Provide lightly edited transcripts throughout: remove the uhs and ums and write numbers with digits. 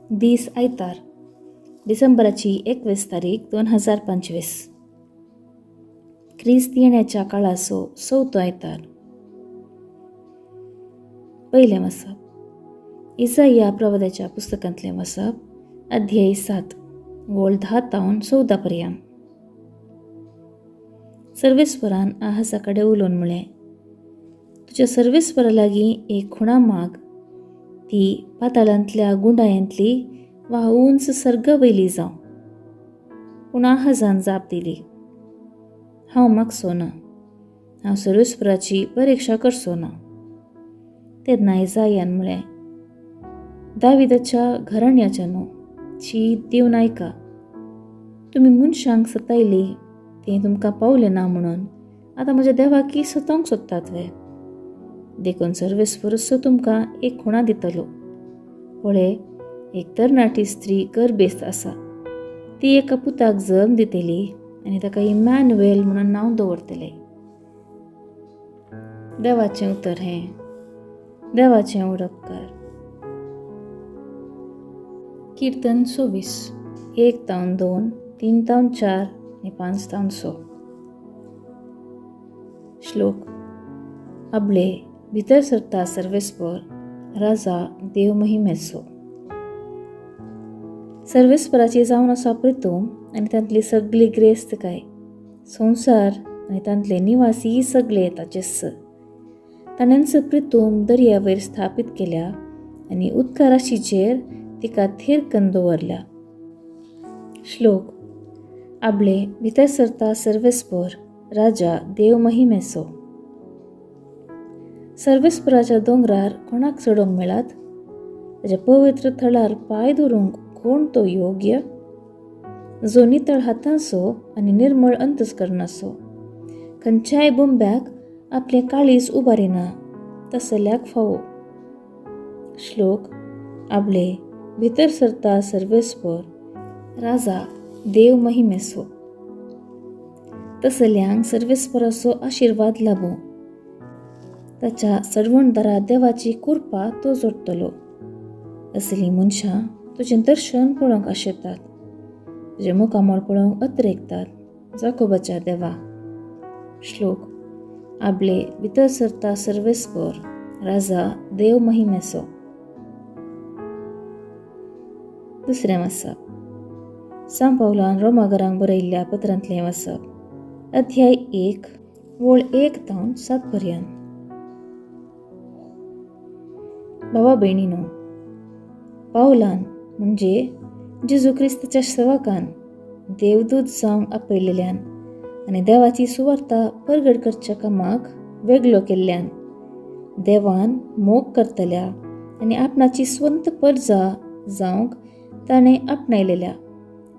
दीस आयतार, डिसेंबराची 21 तारीख 2025, क्रिस्त येण्याच्या काळाचो चवथो आयतार. पयलें वाचप इसाया प्रवादाच्या पुस्तकांतलें वाचप, अध्याय 7, वोळ 10 तावन 14 पर्यंत. सर्वेस्वरान आहाजा कडेन उलोवन म्हळें, तुज्या सर्वेस्वरा लागीं एक खुणा माग, ती पाताळांतल्या गुंडायांतली वा उंच सर्ग वयली जावं. पूण आहाजान जाप दिली, हांव मागचो ना, हांव सर्वेस्वराची परिक्षा करचो ना. तेन्ना इजायान म्हळें, दाविदाच्या घराण्याच्या न्हू, चीत दिवन आयका. तुमी मनशांक सतायली तें तुमकां पावलें ना म्हणून आतां म्हज्या देवाकी सतोवंक सोदतात वे? देखून सर्वेस्वरसो तुमकां एक खुणा दितलो. पळय, एक तरणाटी स्त्री गर्भेस्त आसा, ती एका पुताक जल्म दितली आनी ताका इमॅन्युएल म्हणून नांव दवरतले. देवाचें उतर हें. देवाचें उडपकार. किर्तन 26, 1 तावन 2, 3 तावन 4 आनी 5 तावन 6. श्लोक. आबळे भितर सरता सर्वेस्पर, राजा देव महिमेचो. सर्वेस्पराची जावन आसा प्रितूम आनी तांतली सगळी ग्रेस्तकाय, संवसार आनी तांतले निवासी सगळे ताचेच. ताणेंच प्रितूम दर्या वयर स्थापीत केल्या आनी उदका राशीचेर तिका थीर कन्न दवरल्या. श्लोक. आबळे भितर सरता सर्वेस्पर, राजा देव महिमेचो. सर्वेस्पराच्या दोंगरार कोणाक चडोवंक मेळात? ताच्या पवित्र थळार पांय दवरूंक कोण तो योग्य? जो नितळ हातांचो आनी निर्मळ अंतस्करणाचो, खंयच्याय बोंब्याक आपलें काळीज उबारिना तसल्याक फावो. श्लोक. आबळे भितर सरता सर्वेस्पर, राजा देव महिमेचो. तसल्यांक सर्वेस्पराचो आशिर्वाद लाबूं, ताच्या सरवणदारा देवाची कृपा तो जोडटलो. असलीं मनशां तुजें दर्शन पळोवंक आशेतात, तुजें मुखामळ पळोवंक अत्रेकतात, जाकोबाच्या देवा. श्लोक. आबळे भितर सरता सर्वेस्पर, राजा देव महिमेचो. दुसरें वाचप सांव पावलान रोमागरांक बरयल्ल्या पत्रांतलें वाचप, अध्याय 1, वोळ 1 तावन 7 पर्यंत. भावा भयणीनो, पावलान म्हणजे जेजू क्रिस्ताच्या सेवकान देवदूत जावंक आपयलेल्यान आनी देवाची सुवार्ता परगट करच्या कामाक वेगळो केल्ल्यान, देवान मोग करतल्या आनी आपणाची स्वंत परजा जावंक ताणें आपणायलेल्या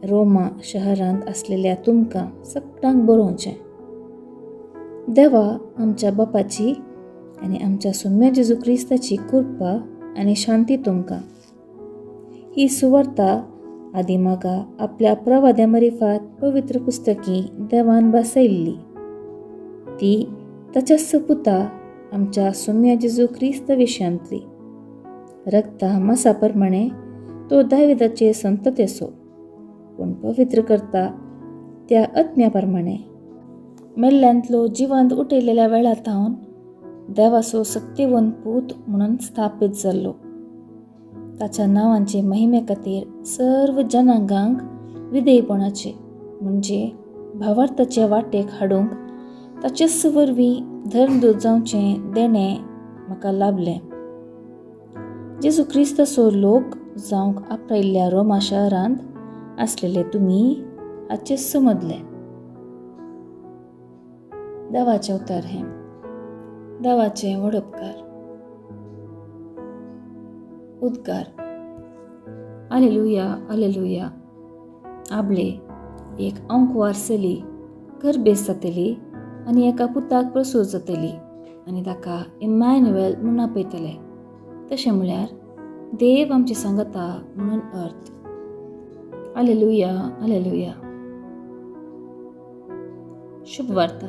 रोमा शहरांत आसलेल्या तुमकां सगळ्यांक बरोवचें. देवा आमच्या बापाची आनी आमच्या सोम्या जेजू क्रिस्ताची कृपा आनी शांती तुमकां. ही सुवार्ता आदी मागा आपल्या प्रवाद्या मरिफात पवित्र पुस्तकी देवान बसयल्ली, ती ताच्या सपुता आमच्या सोम्या जेजू क्रिस्त विशयांतली. रक्ता मासा प्रमाणे तो दाविदाचे संततेचो, पूण पवित्र करता त्या आत्म्या प्रमाणे मेल्ल्यांतलो जिवंत उठयलेल्या वेळा थावन देवाचो सत्यवंत पूत म्हणून स्थापीत जाल्लो. ताच्या नांवांचे महिमे खातीर सर्व जनांगांक विधेयपणाचे म्हणजे भावार्थाचे वाटेक हाडूंक ताचेच वरवीं धर्मदूत जावचें देणें म्हाका लाभलें. जेजू क्रिस्ताचो लोक जावंक आपयल्ल्या रोमा शहरांत आसलेले तुमी हाचेच समजले. देवाचें उतर हें. देवाचें वडपकार. उद्गार. आलेलुया, आलेलुया. आबळे एक अंकवार चली गर्भेस्त जातली आनी एका पुताक प्रसूत जातली आनी ताका इमॅन्युएल म्हूण आपयतले, तशें म्हळ्यार देव आमचे सांगता म्हणून अर्थ. आलेलुया, आलेलुया. शुभ वार्ता.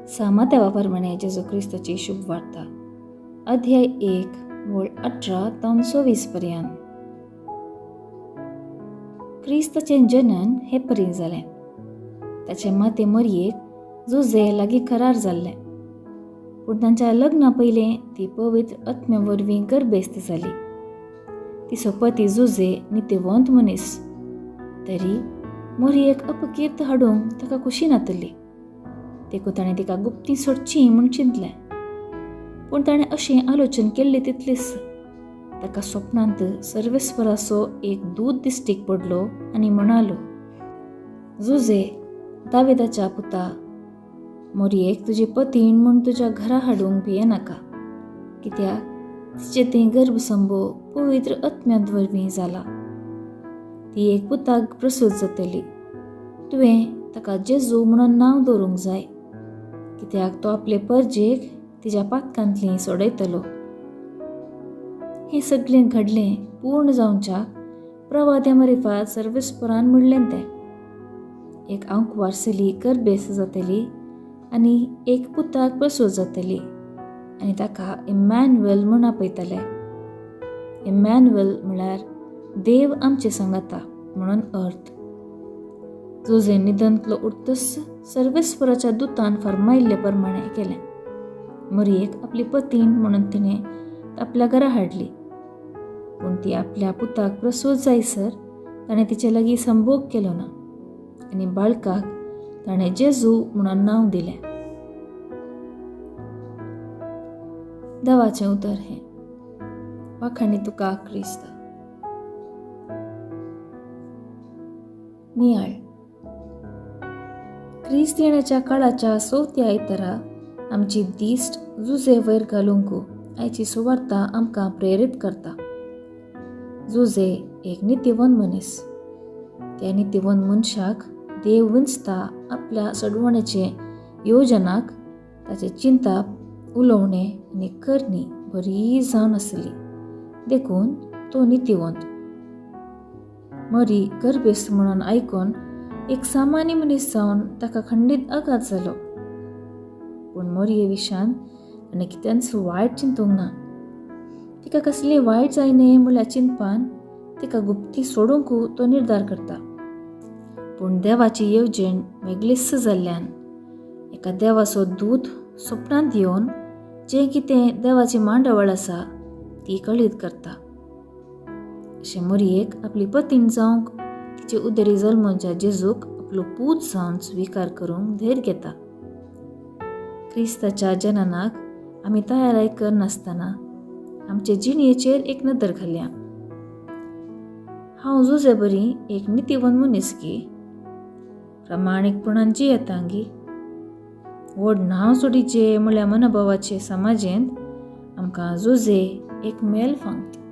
सामात्या प्रमाणे जेजू क्रिस्ताची शुभ वार्ता, अध्याय 1, वोळ 18 तावन 24 पर्यंत. क्रिस्ताचें जनन हे परीं जालें. ताचे माते मरयेक जुजे लागीं करार जाल्लें, पूण तांच्या लग्ना पयलें ती पवित्र आत्म्या वरवीं गर्भेस्त जाली. तिचो पती जुजे नितीवंत मनीस, तरी मोरयेक अपकीर्त हाडूंक ताका खुशी नातली, देखून ताणें तिका गुप्ती सोडची म्हूण चिंतलें. पूण ताणें अशें आलोचन केल्लें तितलीच ताका स्वप्नांत सर्वेस्वराचो एक दूत दिश्टीक पडलो आनी म्हणालो, जुजे दाविदाच्या पुता, मोरयेक तुजी पतीण म्हूण तुज्या घरा हाडूंक भियेनाका, कित्याक तिचें तें गर्भसंभव पवित्र आत्म्यांत वरवीं जाला. ती एक पुताक प्रसूत जातली, तुवें ताका जेजू म्हणून नांव दवरूंक जाय, कित्याक तो आपले परजेक तिच्या पातकांतली सोडयतलो. हें सगळें घडलें पूर्ण जावच्याक प्रवाद्या मरिफात सर्वेस्परान म्हणलें तें. एक आंकवार चली गर्भेस्त जातली आनी एक पुताक प्रसूत जातली आनी ताका इमॅन्युएल म्हूण आपयतले. इमॅन्युएल म्हळ्यार देव आमचे सांगाता म्हणून अर्थ. जुजे निदंतलो उरतस सर्वेस्वराच्या दुतान फर्मायिल्ले प्रमाणें केलें. मरयेक आपली पतीण म्हणून तिणें आपल्या घरा हाडली, पूण ती आपल्या पुताक प्रसूत जायसर ताणें तिचे लागीं संभोग केलो ना आनी बाळकाक ताणें जेजू म्हणून नांव दिलें. देवाचें उतर हें. वाखाणी तुका क्रिस्त. नियाळ. क्रिस्त येण्याच्या काळाच्या चवथ्या आयतारा आमची दिश्ट जुजे वयर घालूंक आयची सुवार्ता आमकां प्रेरीत करता. जुजे एक नितीवंत मनीस. त्या नितीवंत मनशाक देव विंचता आपल्या सडवणेचे योजनाक ताचे चिंताप, उलोवणें आनी करणी बरी जावन आसली, देखून तो नितीवंत. मरी गर्भेस्त म्हणून आयकून एक सामान्य मनीस जावन ताका खंडीत आघात जालो, पूण मरये विशान आनी कित्यानच वायट चिंतूंक ना. तिका कसलें वायट जायने म्हणल्यार चिंतपान तिका गुप्ती सोडूंक तो निर्धार करता. पूण देवाची येवजण वेगळीच जाल्ल्यान एका देवाचो दूत स्वप्नांत येवन जें कितें देवाची मांडावळ आसा ती कळीत करता. अशें मरयेक आपली पतीण जावंक तिचे उदरी जल्मच्या जेजूक आपलो पूत जावन स्विकार करूंक धैर्य घेता. क्रिस्ताच्या जननाक आमी तयाराय करनासतना आमचे जिणेचेर एक नदर घालया. हांव जुजे बरी एक नितीवंत मनीस गी, प्रामाणीकपणान जियेतांगी, व्हड नांव जोडीचे म्हणल्यार मनोभावाचे समाजेंत आमकां जुजे एक मेल फांगता.